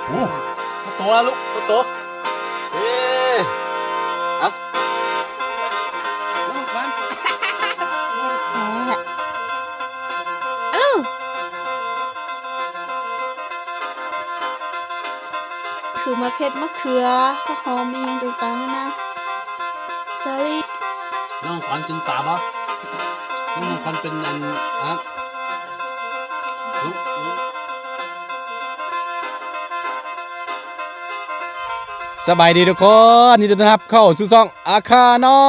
ໂອ້ ໂຕໆ ລູກ ໂຕໆ ເອີ ອະ ອາລູ ຄືມາເຜັດ ມະເຂືອ ຫອມ ອີ່ຫຍັງຕ່າງໆນານາ ສາລີ. ນ້ອງຂວັນກິນປາບໍ່? ນ້ອງຂວັນເປັນອັນ ອະ ສະບາຍດີທຸກຄົນ ຍິນດີຕ້ອນຮັບເຂົ້າສູ່ຊ່ອງອາຄານ້ອ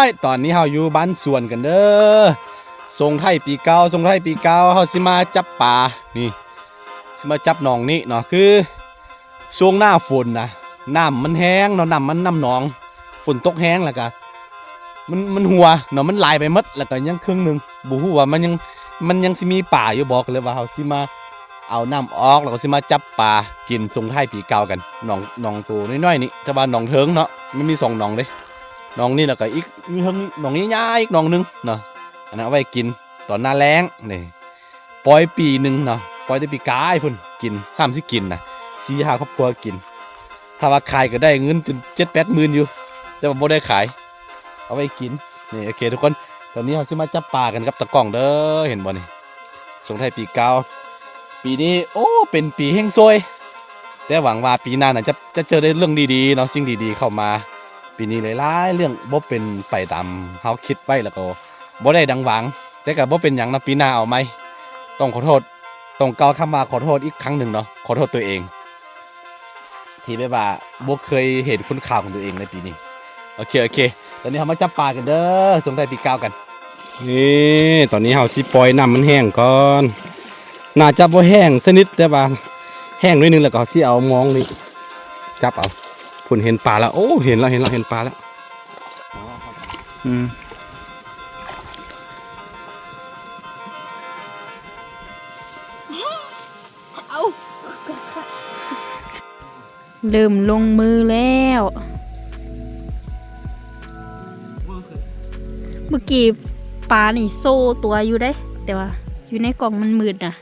ຍ. ຕອນນີ້ເຮົາຢູ່ບ້ານສວນກັນເດີ. ສົ່ງທ້າຍປີເກົ່າ ສົ່ງທ້າຍປີເກົ່າ ເຮົາຊິມາຈັບປາ ນີ້ ຊິມາຈັບໜອງນີ້ເນາະ ຄື ຊ່ວງໜ້າຝົນນະ ນ້ຳມັນແຮງເນາະ ນ້ຳມັນ ນ້ຳໜອງ ຝົນຕົກແຮງ ແລ້ວກະ ມັນ ມັນຮົ່ວເນາະ ມັນຫຼາຍໄປໝົດ ແລ້ວກະຍັງເຄິ່ງໜຶ່ງ ບໍ່ຮູ້ວ່າມັນຍັງ ມັນຍັງຊິມີປາຢູ່ບໍ່ ກໍເລີຍວ່າເຮົາຊິມາເອົານ້ຳອອກ ແລ້ວກໍຊິມາຈັບປາກິນສົ່ງທ້າຍປີເກົ່າກັນ. ໜອງ ໜອງໂຕນ້ອຍໆນີ້ ແຕ່ວ່າໜອງເທິງເນາະ ມັນມີສອງໜອງເດ້ ໜອງນີ້ ແລ້ວກະອີກ ມີເທິງໜອງໃຫຍ່ໆ ອີກໜອງໜຶ່ງເນາະ ອັນນັ້ນເອົາໄວ້ກິນຕອນໜ້າແລ້ງນີ້. ປ່ອຍປີໜຶ່ງເນາະ ປ່ອຍແຕ່ປີກາຍພຸ້ນ ກິນ ຊ້ຳຊິກິນນະ ສີ່ຫ້າຄອບຄົວກິນ. ຖ້າວ່າຂາຍກໍໄດ້ເງິນຈົນເຈັດແປດໝື່ນຢູ່ ແຕ່ວ່າບໍ່ໄດ້ຂາຍ ເອົາໄວ້ກິນ. ນີ້ ໂອເຄທຸກຄົນ ຕອນນີ້ເຮົາຊິມາຈັບປາກັນກັບຕາກ້ອງເດີ. ເຫັນບໍ່ນີ້ ສົ່ງທ້າຍປີເກົ່າ ປີນີ້ ໂອ້ ເປັນປີເຮັງຊວຍ ແຕ່ຫວັງວ່າປີໜ້ານະ ຈະ ຈະເຈີໄດ້ເລື່ອງດີໆເນາະ ສິ່ງດີໆເຂົ້າມາ. ປີນີ້ຫຼາຍໆເລື່ອງບໍ່ເປັນໄປຕາມເຮົາຄິດໄວ້ ແລ້ວກໍບໍ່ໄດ້ດັ່ງຫວັງ ແຕ່ກໍບໍ່ເປັນຫຍັງເນາະ ປີໜ້າເອົາໃໝ່. ຕ້ອງຂໍໂທດ ຕ້ອງກ່າວຄຳວ່າຂໍໂທດອີກຄັ້ງໜຶ່ງເນາະ ຂໍໂທດຕົວເອງ ທີ່ແບບວ່າບໍ່ເຄີຍເຫັນຄຸນຄ່າຂອງຕົວເອງໃນປີນີ້. ໂອເຄ ໂອເຄ ຕອນນີ້ເຮົາມາຈັບປາກັນເດີ ສົ່ງທ້າຍປີເກົ່າກັນ. ນີ້ ຕອນນີ້ເຮົາຊິປ່ອຍນ້ຳມັນແຫ້ງກ່ອນ ໜ້າຈະບໍ່ແຫ້ງສະໜິດ ແຕ່ວ່າແຫ້ງໜ້ອຍໜຶ່ງ ແລ້ວກໍເຮົາຊິເອົາມອງນີ້ຈັບເອົາ. ພຸ້ນເຫັນປາແລ້ວ ໂອ້ ເຫັນແລ້ວ ເຫັນແລ້ວ ເຫັນປາແລ້ວ. ອືມ ເອົາ ເລີ່ມລົງມືແລ້ວ. ເມື່ອກີ້ປານີ້ໂຊຕົວຢູ່ເດ້ ແຕ່ວ່າຢູ່ໃນກ້ອງມັນມືດນະ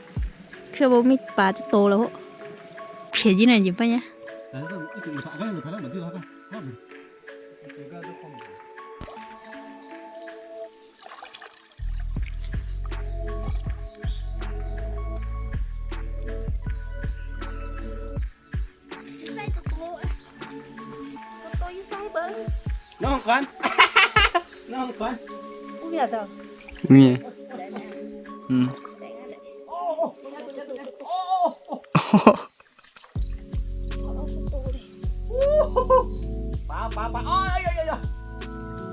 ຄືບໍ່ມີປາຈັກໂຕແລ້ວ. ເພຍຢູ່ນັ້ນຢູ່ປະຍະ? Sai tu tu. Tu tu you sai bơ. ນ້ອງຂວັນ ນ້ອງຂວັນ Ui ya tao. ມີ ອືມ ປາ ປາ ປາ ອ້າຍ ອ້າຍ ອ້າຍ ອ້າຍ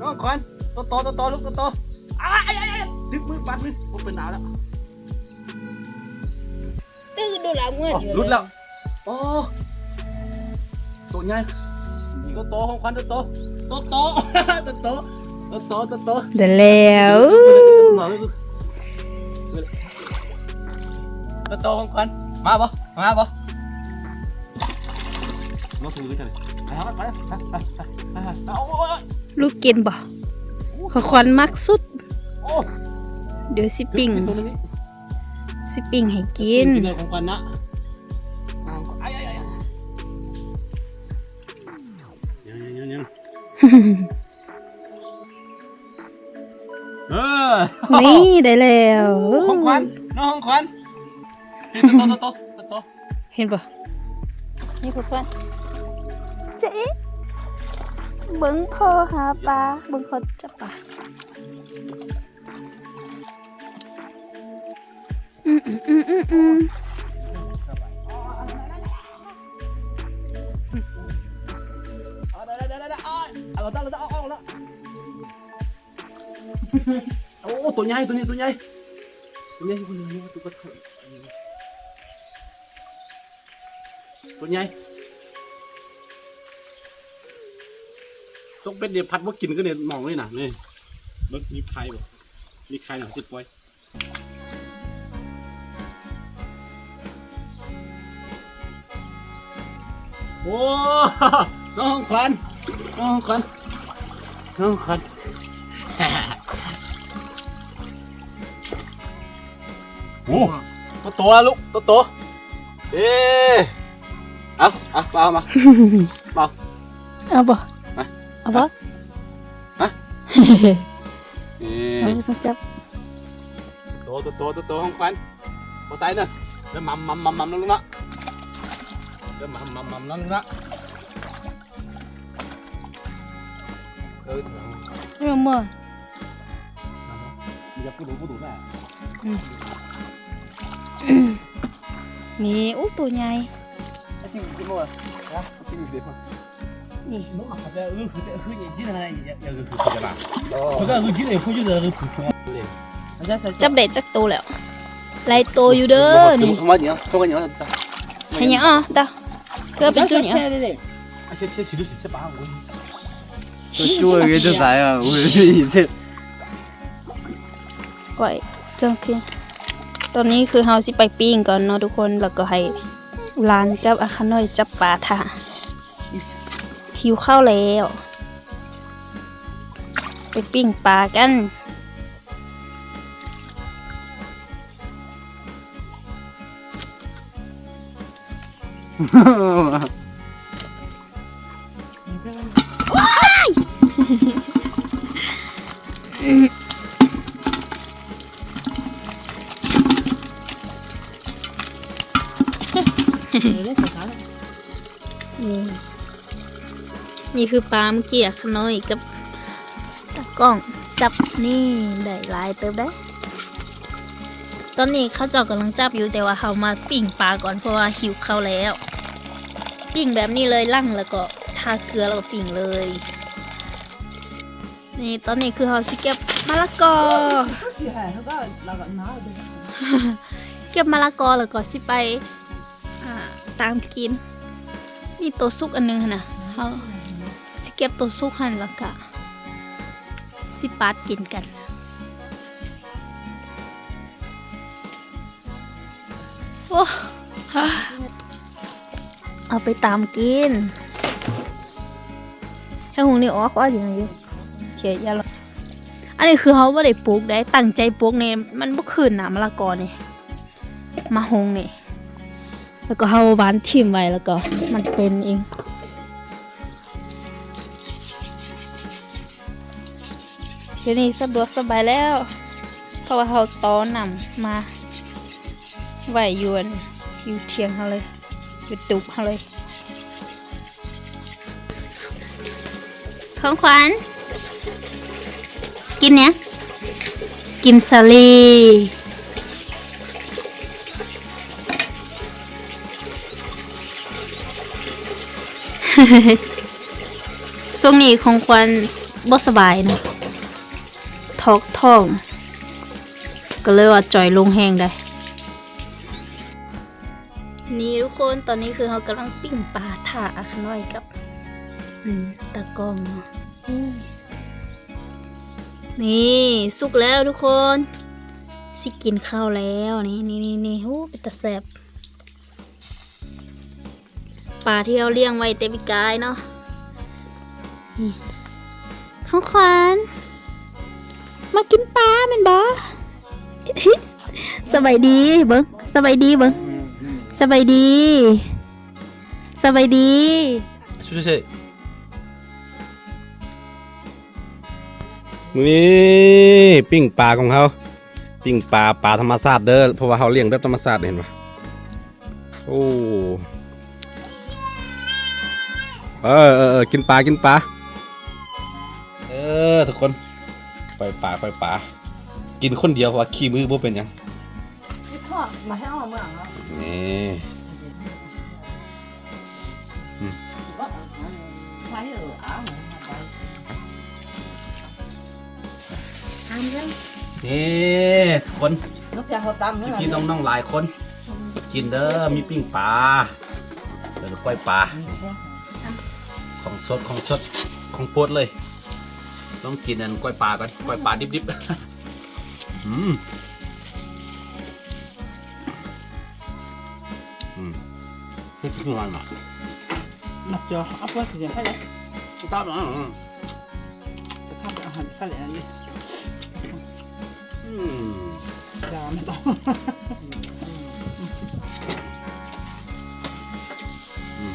ນ້ອງຂວັນ ໂຕໂຕ ໂຕໂຕ ລູກ ໂຕໂຕ ອ້າຍ ອ້າຍ ອ້າຍ ດຶງມືປັດມື ບໍ່ເປັນດາວແລ້ວ ຕື້ດູລາເມື່ອ ໂອ້ ຫຼຸດແລ້ວ ໂອ້ ໂຕໃຫຍ່ ໂຕໂຕ ຂອງຂວັນ ໂຕໂຕ ໂຕໂຕ ໂຕໂຕ ໂຕໂຕ ໂຕໂຕ ໄດ້ແລ້ວ ໂຕໂຕ ຂອງຂວັນ ມາບໍ່? ມາບໍ່? ມາຖືໄປເຖິງ ໄປຫາມັນ ໄປ ໄປ ໄປ ໄປ ໄປ ເອົາ ເອົາ ເອົາ ລູກກິນບໍ່? ຂອງຂວັນມັກສຸດ ໂອ້ ດຽວຊິປີ້ງ ຊິປີ້ງໃຫ້ກິນ ກິນເລີຍຂອງຂວັນນະ ອ້າຍ ອ້າຍ ອ້າຍ ຍັງ ຍັງ ຍັງ ຍັງ ເອີ ນີ້ໄດ້ແລ້ວ ຂອງຂວັນ ນ້ອງຂອງຂວັນ ນີ້ ໂຕ ໂຕ ໂຕ ໂຕ ເຫັນບໍ່? ນີ້ຂອງຂວັນ ເຈ ເບິ່ງພໍ່ຫາປາ ເບິ່ງພໍ່ຈັບປາ ອືມ ອືມ ອືມ ອືມ ອືມ. ໂອ້ ໂຕໃຫຍ່ ໂຕໃຫຍ່ ໂຕໃຫຍ່ ໂຕໃຫຍ່ ໂຕໃຫຍ່ ຕົກເບັດນີ້ພັດບໍ່ກິນ ກໍນີ້ມອງນີ້ນະ ນີ້ ເບິ່ງມີໄຂ່ບໍ່ ມີໄຂ່ນະ ຊິປ່ອຍ. ໂອ້ ນ້ອງຂວັນ ນ້ອງຂວັນ ນ້ອງຂວັນ ໂອ້ ໂຕໂຕ ລູກ ໂຕໂຕ ເອີ. ເອົາ ເອົາ ເອົາມາ ເອົາ ເອົາບໍ່? ມາ ເອົາບໍ່? ຮະ? ນີ້ ເອົາ ບໍ່ຕ້ອງຈັບ ໂຕ ໂຕ ໂຕ ໂຕ ຂອງຂວັນ ບໍ່ໃສ່ເດີ ເດີໝ່ຳ ໝ່ຳ ໝ່ຳ ໝ່ຳ ນຳລູກເນາະ ເດີໝ່ຳ ໝ່ຳ ໝ່ຳ ນຳລູກເນາະ ເອີ ເອີ ເມື່ອ ນີ້ ໂອ້ ໂຕໃຫຍ່ ນີ້ ຈັບໄດ້ຈັກໂຕແລ້ວ? ຫຼາຍໂຕຢູ່ເດີນີ້ ເຮັດຫຍັງອໍ ຕາ ເພື່ອເປັນຈຸດນີ້ອໍ ກ່ອຍເທິງຄື ຕອນນີ້ຄືເຮົາຊິໄປປີ້ງກ່ອນເນາະທຸກຄົນ ແລ້ວກໍໃຫ້ຫຼານກັບອາຄານ້ອຍຈັບປາຖ້າ ຫິວເຂົ້າແລ້ວ ໄປປີ້ງປາກັນ. ນີ້ ນີ້ຄືປາເມື່ອກີ້ ອາຂະນ້ອຍກັບຕາກ້ອງຈັບ ນີ້ ໄດ້ຫຼາຍເຕີບໄດ໋. ຕອນນີ້ເຂົາເຈົ້າກຳລັງຈັບຢູ່ ແຕ່ວ່າເຮົາມາປີ້ງປາກ່ອນ ເພາະວ່າຫິວເຂົ້າແລ້ວ. ປີ້ງແບບນີ້ເລີຍ ລ້າງແລ້ວກໍທາເກືອ ແລ້ວກໍປີ້ງເລີຍ. ນີ້ ຕອນນີ້ຄືເຮົາຊິເກັບມະລະກອ ເກັບມະລະກອ ແລ້ວກໍຊິໄປ ອ່າ ຕາມກິນ ມີໂຕສຸກອັນໜຶ່ງຫັ້ນນະ ເຮົາຊິເກັບໂຕສຸກຫັ້ນ ແລ້ວກະຊິປາດກິນກັນ. ໂອ້ ເອົາໄປຕາມກິນ ຖ້າຫຸງນີ້ອອກ ອອກຢູ່ ເສຍຢາລະ. ອັນນີ້ຄືເຮົາບໍ່ໄດ້ປູກເດ້ ຕັ້ງໃຈປູກນີ້ ມັນບໍ່ຂຶ້ນນະ ມະລະກອນີ້ ມາຫົງນີ້ ແລ້ວກໍເຮົາຫວ່ານຖິ້ມໄວ້ ແລ້ວກໍມັນເປັນເອງ. ດຽວນີ້ສະດວກສະບາຍແລ້ວ ເພາະວ່າເຮົາຕໍ່ນ້ຳມາໄວ້ຢູ່ອັນ ຢູ່ຖຽງເຮົາເລີຍ ຢູ່ຕູບເຮົາເລີຍ. ຂອງຂວັນ ກິນຫຍັງ? ກິນສາລີ. ຊ່ວງນີ້ຂອງຂວັນບໍ່ສະບາຍນະ ຖອກທ້ອງ ກໍເລີຍວ່າຈ່ອຍລົງແຮງໄດ໋. ນີ້ທຸກຄົນ ຕອນນີ້ຄືເຮົາກຳລັງປີ້ງປາຖ້າອາຂະນ້ອຍກັບ ອືມ ຕາກ້ອງເນາະ. ນີ້ ນີ້ ສຸກແລ້ວທຸກຄົນ ຊິກິນເຂົ້າແລ້ວ. ນີ້ ນີ້ ນີ້ ນີ້ ໂອ້ ເປັນຕາແຊບ. ປາທີ່ເຮົາລ້ຽງໄວ້ແຕ່ປີກາຍເນາະ. ນີ້ ຂອງຂວັນ ມາກິນປາແມ່ນບໍ່? ສະບາຍດີເບິ່ງ ສະບາຍດີເບິ່ງ ສະບາຍດີ ສະບາຍດີ. ນີ້ ປີ້ງປາຂອງເຮົາ ປີ້ງປາ ປາທຳມະຊາດເດີ ເພາະວ່າເຮົາລ້ຽງແບບທຳມະຊາດ ເຫັນບໍ່? ໂອ້ ເອີ ເອີ ເອີ ກິນປາ ກິນປາ ເອີ ທຸກຄົນ ປ່ອຍປາ ປ່ອຍປາ ກິນຄົນດຽວ ເພາະວ່າຂີ້ມືບໍ່ເປັນຫຍັງ. ນີ້ ອືມ ນີ້ ຄົນ ພີ່ໆ ນ້ອງໆ ຫຼາຍຄົນ ກິນເດີ ມີປີ້ງປາ ແລ້ວກໍກ້ອຍປາ ຂອງສົດ ຂອງສົດ ຂອງໂປດເລີຍ. ລອງກິນອັນກ້ອຍປາກ່ອນ ກ້ອຍປາດິບໆ. ອືມ ອືມ ເຮັດຄືຫວານຫວານ ມັກຈອ ເອົາເພິ່ນຊິໃຫ້ເດ້ ຕາມ ອືມ ຈະທຳອາຫານທະເລອັນນີ້ ອືມ ຢາມັນຕ້ອງ ອືມ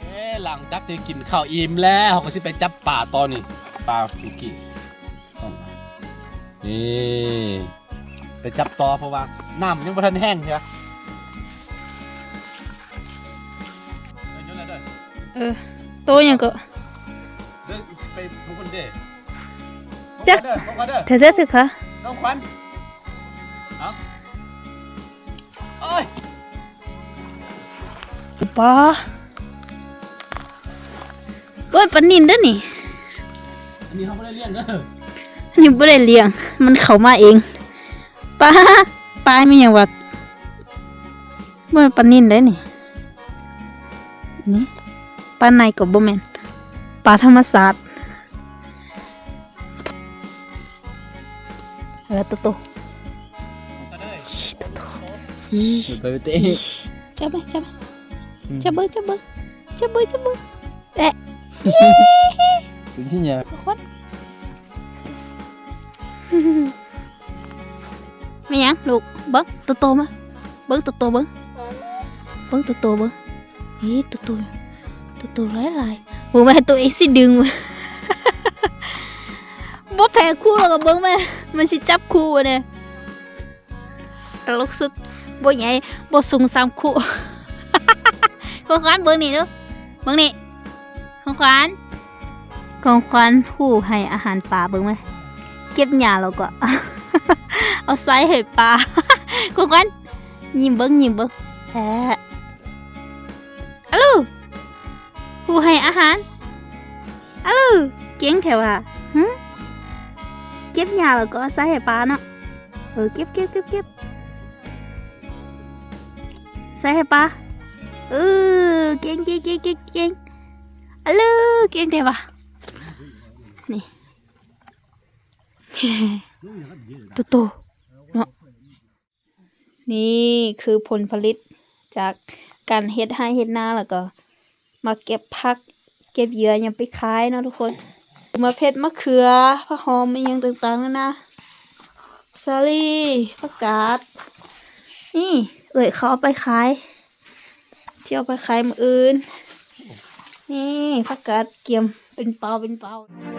ເອີ ຫຼັງຈາກທີ່ກິນເຂົ້າອີ່ມແລ້ວ ເຮົາກໍຊິໄປຈັບປາຕໍ່ນີ້ ປາເມື່ອກີ້ ນີ້ ໄປຈັບຕໍ່ ເພາະວ່ານ້ຳຍັງບໍ່ທັນແຫ້ງເທື່ອ. ເອີ ໂຕຫຍັງເກາະ? ເດີ ຊິໄປຜູ້ຄົນເດ້ ຈັກ ເດີ ເດີ ເດີ ເດີ ເດີ ນ້ອງຂວັນ ເອົາ ໂອ້ຍ ປາ ໂອ້ຍ ປານິນເດ້ນີ້ ອັນນີ້ເຮົາບໍ່ໄດ້ລ້ຽງເດີ ອັນນີ້ບໍ່ໄດ້ລ້ຽງ ມັນເຂົ້າມາເອງ ປາ ປາແມ່ນຫຍັງວະ? ບໍ່ແມ່ນປານິນເດ້ນີ້ ນີ້ ປາໃນກໍບໍ່ແມ່ນ ປາທຳມະຊາດ ເອີ ໂຕໂຕ ໂຕໂຕ ອີ ໂຕໂຕ ຈັບໄວ້ ຈັບໄວ້ ອືມ ຈັບເບິ່ງ ຈັບເບິ່ງ ຈັບເບິ່ງ ຈັບເບິ່ງ ແອະ ເປັນຊິຫຍັງ ທຸກຄົນ ແມ່ນຫຍັງລູກ? ເບິ່ງໂຕໂຕມາ ເບິ່ງໂຕໂຕເບິ່ງ ເບິ່ງໂຕໂຕເບິ່ງ ເອີ ໂຕໂຕ ໂຕໂຕຫຼາຍໆ ເບິ່ງແມ່ໂຕເອງຊິດຶງ ບໍ່ແພ້ຄູແລ້ວກໍເບິ່ງແມ່ ມັນຊິຈັບຄູແດ່ ຕະຫຼົກສຸດ ບໍ່ໃຫຍ່ ບໍ່ສູງສ່ຳຄູ ຂອງຂວັນເບິ່ງນີ້ດູ ເບິ່ງນີ້ ຂອງຂວັນ ຂອງຂວັນຮູ້ໃຫ້ອາຫານປາ ເບິ່ງໄວ້ ເກັບຫຍ້າແລ້ວກໍເອົາໃສ່ໃຫ້ປາ ຂອງຂວັນ ຍິ້ມເບິ່ງ ຍິ້ມເບິ່ງ ແອ ອາລູ ຜູ້ໃຫ້ອາຫານ ອາລູ ເກັ່ງແທ້ວ່າ ຫຶ ເກັບຫຍ້າແລ້ວກໍເອົາໃສ່ໃຫ້ປາເນາະ ເອີ ເກັບ ເກັບ ເກັບ ເກັບ ໃສ່ໃຫ້ປາ ເອີ ເກັ່ງ ເກັ່ງ ເກັ່ງ ເກັ່ງ ເກັ່ງ ອາລູ ເກັ່ງແທ້ວ່າ ນີ້ ໂຕໂຕເນາະ. ນີ້ຄືຜົນຜະລິດຈາກການເຮັດໄຮ່ເຮັດນາ ແລ້ວກໍມາເກັບຜັກເກັບເຫຍື່ອຫຍັງໄປຂາຍເນາະທຸກຄົນ ມາເຜັດ ມະເຂືອ ຜັກຫອມ ອີ່ຫຍັງຕ່າງໆນານາ ສາລີ ຜັກກາດ ນີ້ເອື້ອຍເຂົາເອົາໄປຂາຍ ຊິເອົາໄປຂາຍມື້ອື່ນ ນີ້ຜັກກາດກຽມເປັນເປົາເປັນເປົາ.